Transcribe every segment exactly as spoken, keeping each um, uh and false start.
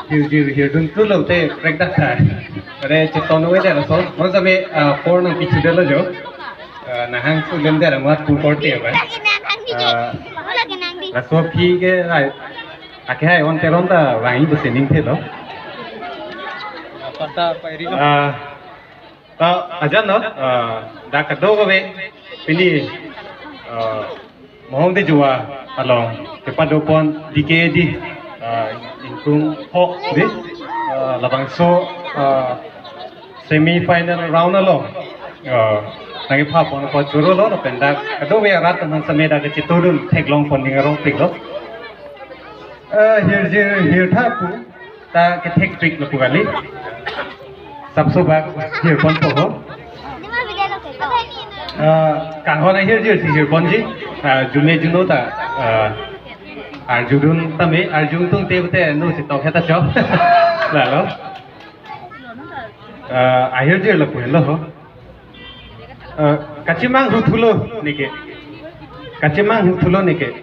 Hirjir hirdun tu lo te prek dak tha. Are cheton we der so. Mo same, ah, por nangpi thu der lo jo. Ah, nahang su lem der amat pu por te ba. Ah, laso aphi ke ai. Ake hai on teron ta vangi bu sining thelo. Panta pairi lo. Ah, ta ajan no, ah, dak kadokave pini, ah, Mahong Dejua along kepadopon D K A D, ah, ingkung ho di, ah, labangso, ah, semi final round along, ah, nangkephapon apot choro lo, lapen dak kadokave arat teman same dak kachetudun theklongpon ning arong pik lo. Ah, hirjir hirtha pu ta kethekpik lo pu kali. Sapso bak hirpon po ho. Ah, kanghon ahirjir si hirponji. Ah, june juno ta, ah, arjudun tame, arjun tung te te no si tok heta cho. Lalo. Ah, ahirjir lo pu lo ho. Ah, kachimang huthulo neke. Kachimang huthulo neke.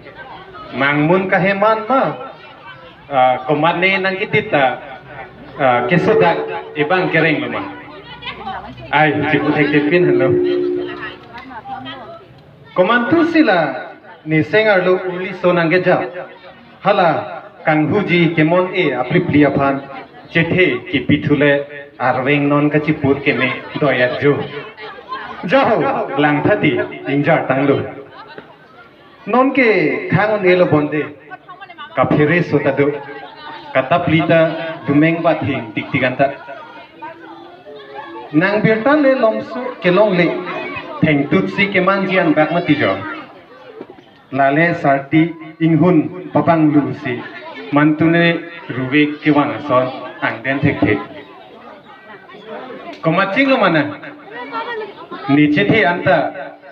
Mangmun kaheman ma. Ah, komat ne nangkidit ta, ah, kesodak ebang kereng lo ma. Ai, chipu thek te pin halo. Komantu si la ne seng arlo uli so nangkeja. Hala kanghuji kemon e aplipli aphan chethe kipithule arveng non kachipur keme doyat jo. Jaho langthati ingjar tanglo. Nonke khang un-elo bonde. Kaphere so ta do. Katapli ta dumeng bathing diktik anta. Nang birta le lomso kelongle. Thengtut si kemanji an bak mati jo. Lale sarti inghun papanglu si. Mantune ruwek kevan ason angden thekthe. Komat chinglo mana? Ne chethe anta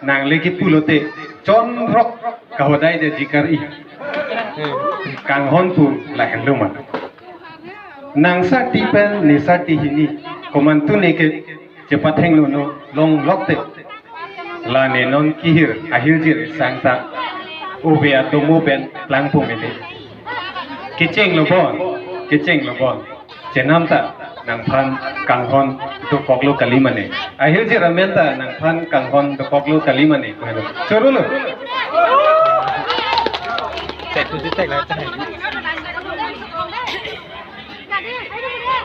nangle kipulote chonrok kahodai de jikar i. Kanghon pu lahenlo mana? Nang sarti pen ne sarti hini komantu neke chepathenglo no longlokte. La ne non kehir ahirjir sang ta ove atomo pen langpum ini. Kechenglo bon, kechenglo bon. Chenam ta nangphan kanghon dokoklo kali mane. Ahirjir amen ta nangphan kanghon dokoklo kali mane. Choro lo. Cek tu cek la cek.